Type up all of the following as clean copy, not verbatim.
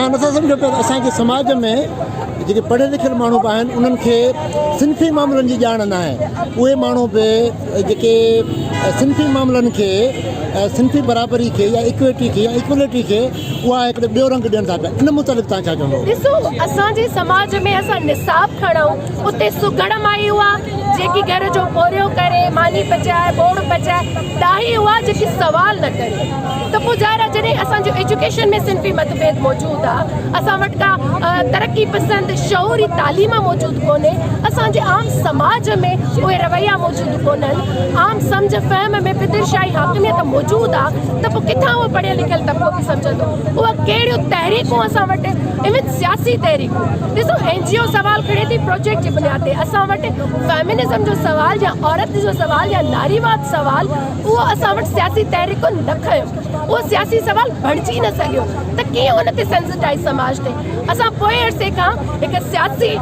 توهان نٿا سمجهو پيا ته اسان جي سماج ۾ جيڪي پڙهيل لکيل ماڻهو به آهن انهن کي صنفي معاملن جي ڄاڻ ناهي اهي ماڻهو به جيڪي صنفي معاملن کي صنفي برابري کي يا اڪويٽي کي يا اڪولٽي کي اها هڪڙو ٻيو رنگ ڏين ٿا پيا ان متعلق توهان ڇا چوندو؟ ڏسو اسان جي سماج ۾ اسان نصاب کڻون اتي سگهڙ مائي اها جيڪي گهر جو پورهيو ڪري ماني پچائي ٻوڙ پچائي ڏاهي اها جيڪي سوال نه ڪري ته پوء ظاهر آهي جڏهن اسان جو ايجوڪيشن ۾ صنفي مت ڀيد موجود آهي اسان وٽ ڪا ترقي پسند شعوري تعليم موجود ڪونهي اسان جي عام سماج ۾ اهي رويا موجود ڪونهن عام سمجهه فهم ۾ پدر شاهي حاڪميت موجود آهي ته پوء ڪٿان اهو پڙهيل لکيل طبقو به سمجهندو اها ڪهڙيون تحريڪون اسان وٽ ايون سياسي تحريڪون ڏسو اين جي او سوال کڻي ٿي پروجيڪٽ جي بنياد تي اسان وٽ فيمنزم جو سوال يا عورت جو سوال يا ناريواد سوال اهو اسان وٽ سياسي تحريڪن نه کنيو، اهو سياسي سوال بڻجي نه سگهيو ته ڪيئن ان تي سينسٽائيز سماج تي اسان پوئين عرصي کان هڪ سياسي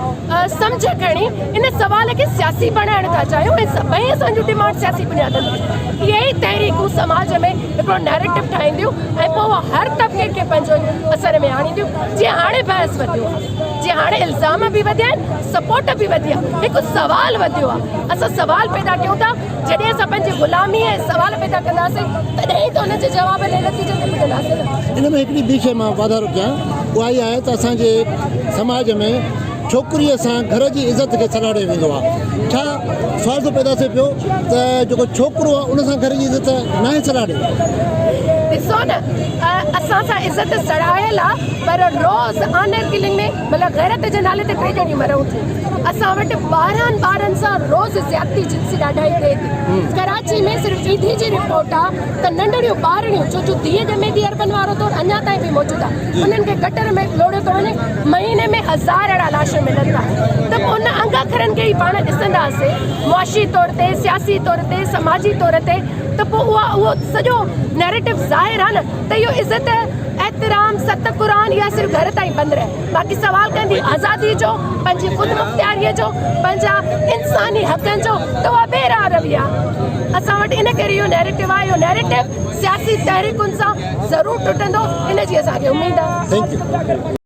سمجهه کڻي ان سوال کي سياسي بڻائڻ ٿا چاهيون ۽ سڀئي اسان جون ڊمانڊ سياسي بنيادن تي اهي ئي تحريڪون سماج ۾ هڪڙو نيريٽو ٺاهينديون ۽ پوء اهو هر طبقي کي پنهنجو اثر ۾ آڻينديون جيئن هاڻي بحث وڌيو آهي جيئن هاڻي الزام به وڌيا آهن سپورٽ به وڌي آهي هڪ سوال وڌيو آهي اسان سوال پيدا ڪيون ٿا جڏهن اسان پنهنجي غلاميء ۽ سوال پيدا ڪنداسين، تڏهن ئي ته انهن جي جوابن ۽ نتيجن تي پڄنداسين نه. ان ۾ هڪڙي ٻي شيء مان واڌارو ڪيان، اها اها آهي ته اسان جي سماج ۾ ڇوڪريء سان گهر جي عزت کي سلهاڙيو ويندو آهي. ڇا سوال ٿو پيدا ٿئي پيو ته جيڪو ڇوڪرو آهي ان سان گهر جي عزت ناهي سلهاڙي؟ ڏسو نه اسان سان عزت سڙايل آ پر روز آنر ڪلنگ ۾ مطلب غيرت جي نالي تي ٽي ڄڻيون مرون ٿيون. اسان وٽ 12 ٻارن سان روز زيادتي جنسي ڏاڍائي ٿئي ٿي. ڪراچي ۾ صرف ايڌي جي رپورٽ آ ته ننڍڙيون ٻارڙيون ڇو جو ڌيء ڄمي ٿي اربن وارو دور اڃا تائين به موجود آ انهن کي گٽر ۾ لوڙهيو ٿو وڃي مهيني ۾ هزار اهڙا لاش ملن ٿا ته پوء ان انگ اکرن کي ئي پاڻ ڏسنداسين معاشي طور تي سياسي طور تي سماجي طور تي ته پوء اها اهو سڄو نيريٽو ظاهر آ نه ته اهو عزت احترام ست قرآن اها صرف گهر تائين بند رهي. باقي سوال ڪندي آزادي جو، پنهنجي خودمختياري جو، پنهنجا انساني حقن جو ته اها بي راهه روي آهي. اسان وٽ ان ڪري اهو نيريٽو آهي، اهو نيريٽو سياسي تحريڪن سان ضرور ٽٽندو ان جي اسان کي اميد آهي. Thank you.